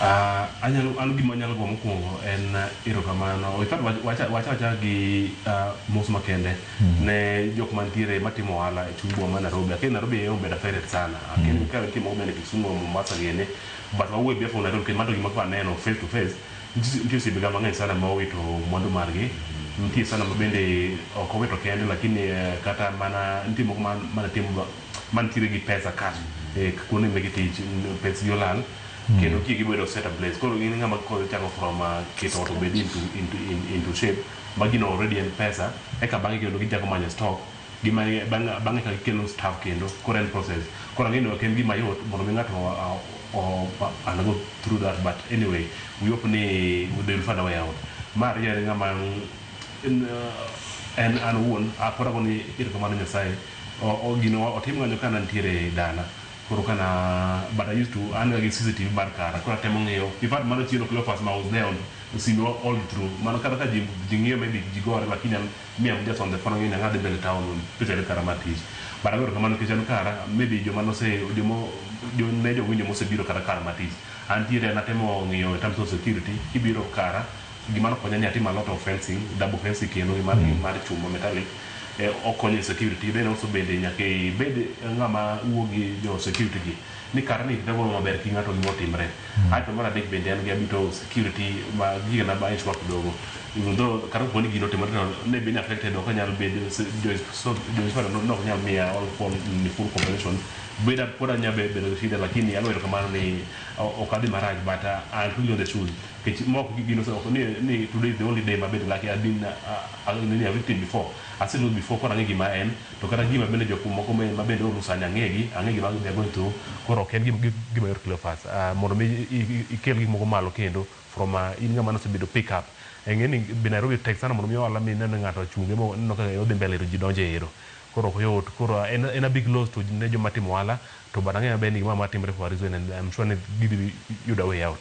Anyalo an gima anyalo go mokwongo en erokamano. In fact, wacha wacha acha gi mos makende ne jok mantiere matimo ohala e chuny boma ma Nairobi. Akia Nairobi e obedo affected sana. Akia ni ka nitie moko bende Kisumu, Mombasa gini. But wawuoyo e behalf of Nairobi nikech mano to gima koro aneno face to face. Nitie osiepe ga mang'eny sana ma owito mwandu margi. Nitie sana ma bende ok owito kende, lakini kata mana nitie moko mane timo mantiere gi pesa cash e kuonde meke tich, pesgi olal kendo ki gibedo set ablaze. Koro in ng'ama koro chako from keto ot obed into shape ma gino already en pesa, eka bang'e kendo gichako manyo stock gima bang'e ka gikelo staff kendo koro en process. Koro ang'e ni ok en gima yot mondo mi ng'ato undergo through that, but anyway, we hope ni they will find a way out. Mar ariyo, en ng'ama en an owuon pod ago ni erokamano Nyasaye. Gino otim ng'anyo ka nantiere dala. Koro kana, but I used to an ga gi CCTV mar kara, koro atemo ng'iyo. In fact, mano chielo Cleophas ma was there on sime all through mano. Kata ka ji ng'iyo, maybe ji gore, lakini an me, I'm just on the phone ng'iyo ng'adhi mbele town especially kara mar tich. But ago erokamano nikech an kara maybe joma nose jomo jo ne jowinjo mosebiro kata kara mar tich antiere, an atemo ng'iyo in terms of security. Kibiro kara, gima nokonya ni atimo a lot of fencing, double fencing kendo gi mar chuma metallic, okonyo e security. Then also bende nyaka ibed ng'ama wuo gi jo security gi ni kara ni nego maber ki ng'ato gima otimre. Aeto mar adek bende an gi abito security ma gigena ma insure kidogo, even though kata kapo ni gino otimore to ne been affected, ok anyal bedo jo insurance no ok nyal miya all full compensation. Bed pod anyalo bedo gi shida, lakini ago erokamano ni ok adhi marach, but I'm really on the shoes nikech mok gino ok ni today is the only day mabedo lucky. I've been a victim before, ase lose before, koro ang'e gima en to kata gima bende jok moko ma bende olu sani ang'e gima they are going through. Koro ok en gima yot, Cleophas, mondo mi ikel gik moko malo kendo from in ng'ama nosebedo pick up. Ing'e ni be Nairobi tek sana mondo mi ohala mineno ng'ato ochunge mo ineno ka odhi mbele to ji donjo e ero. Koro ok yot. Koro en a big loss to ne joma timo ohala to, but ang'eyo maber ni gima timre for a reason and I'm sure ni gidhi yudo a way out.